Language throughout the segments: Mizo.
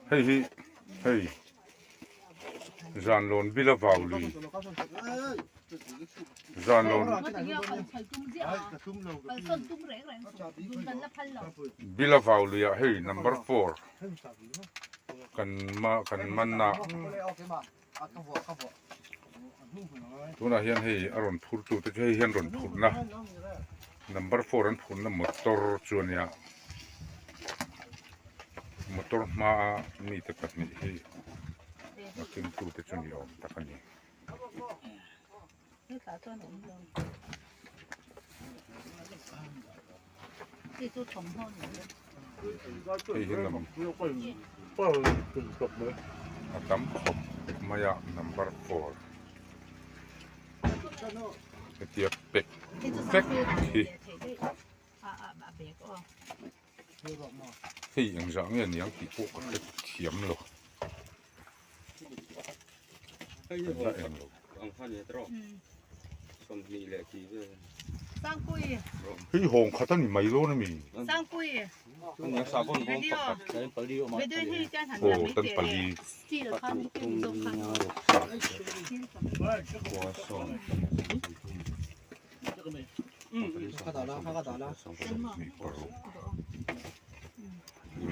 Hei hi hei zanlawn bila vau lui zanlawn bila vau luiah hei number four kan ma kan man a tunah hian hei a rawn phur tu te chu hei hian rawn phurhna number four an phurhna motor chu a nia motor hmaa mite pahnih hi a kengtu te chu ni awm tak a ni. Hei hi lam a tam khawp mai a number four hetia pack vek hi hei engzah nge niang tih pawh ka hre thiam lo. Hei hawng khat a ni mai dawn a mi? Aw tan pali.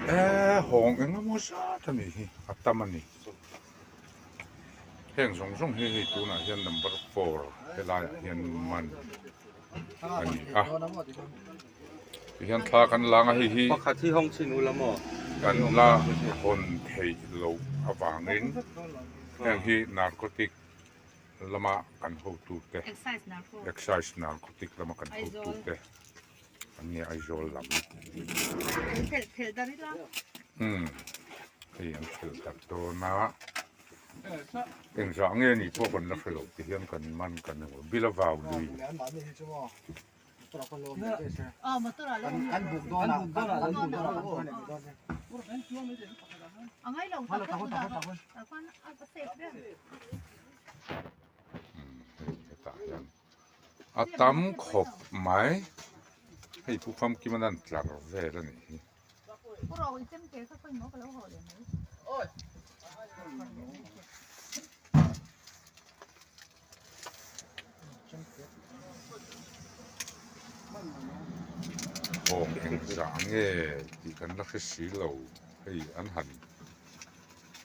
Eee hawng eng emaw zat a nih hi a tam a ni heng zawng zawng hi hei tunah hian number four helaiah hian man a ni a tihian thla kan lang a hei hi kan la hawn theih loh avangin heng hi narcotic lama kan hotute excise narcotic lama kan hotute an nia Aizawl lam umm hei an khelh darh dawn a engzah nge nih pawh kan la hre lo ti hian kan man kan bila vau lui. Hetah hian a tam khawp mai hei pu famkim an tlar vel a nih hi. Hawng eng zah nge tih kan la hre si lo hei an han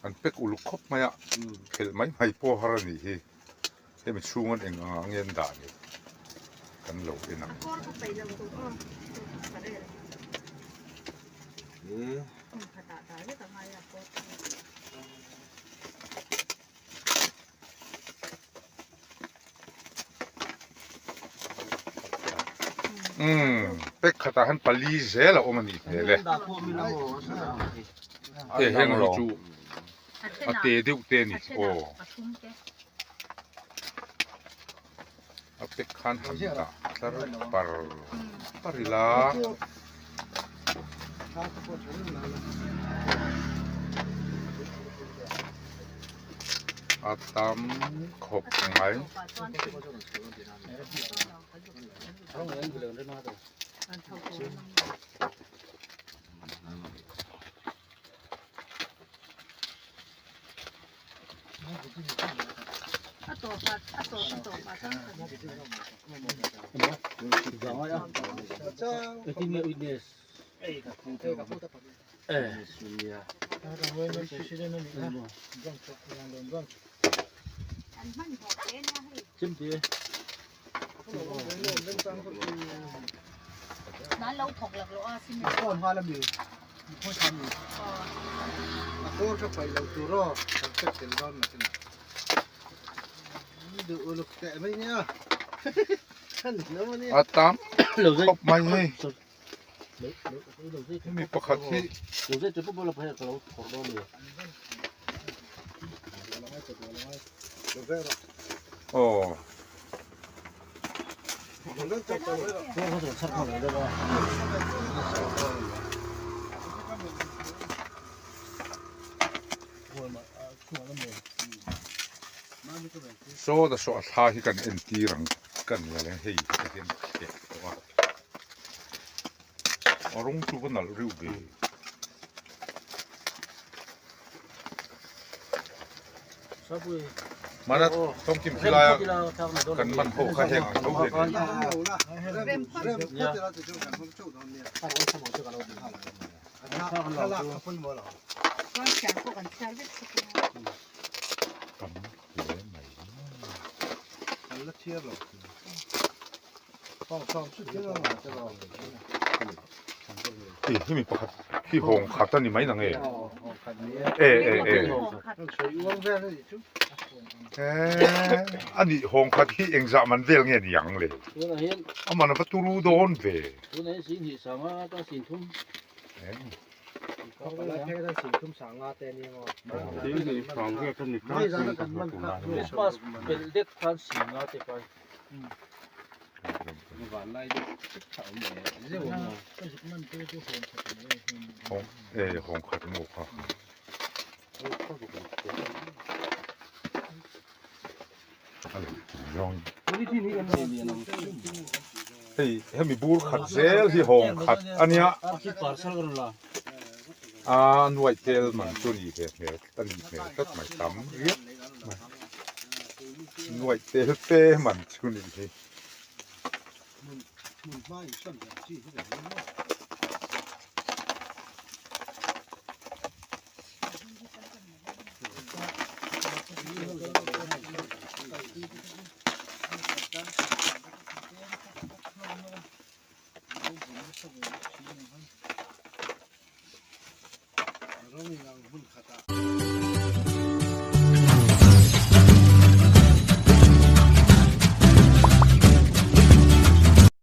an pack uluk khawp mai a phelh mai mai pawh har a nih hi hemi chhung an eng ang ang nge an dah ni kan lo en ang. Umm pack khatah hian pali zel a awm a nih hmel e e heng hi chu a te deuh te a ni aw a pack khan han dah tlar par par ila. A tam khawp mai. A tam khawp mai hei. Hemi pakhat hi aw. Saw ta saw a thla hi kan entir ang kan la leh hei hi hian ka teh tawh a a rawng chu va nalh reuh ve. Hmana Thawmkim khilaia kan man ho kha heng ang tho hi a ni. Tam hle mai. Hei hemi pakhat hi hawng khat a ni mai nang e e e e a nih hawng khat hi engzah man vel nge ni ang le a man a va turu dawn ve. Hawng khat maw kha hei hemi bur khat zel hi hawng khat a nia a nuaih tel man chu ni ve hmel a ni hmel tlat mai tam riap mai nuaih tel te man chu ni hi.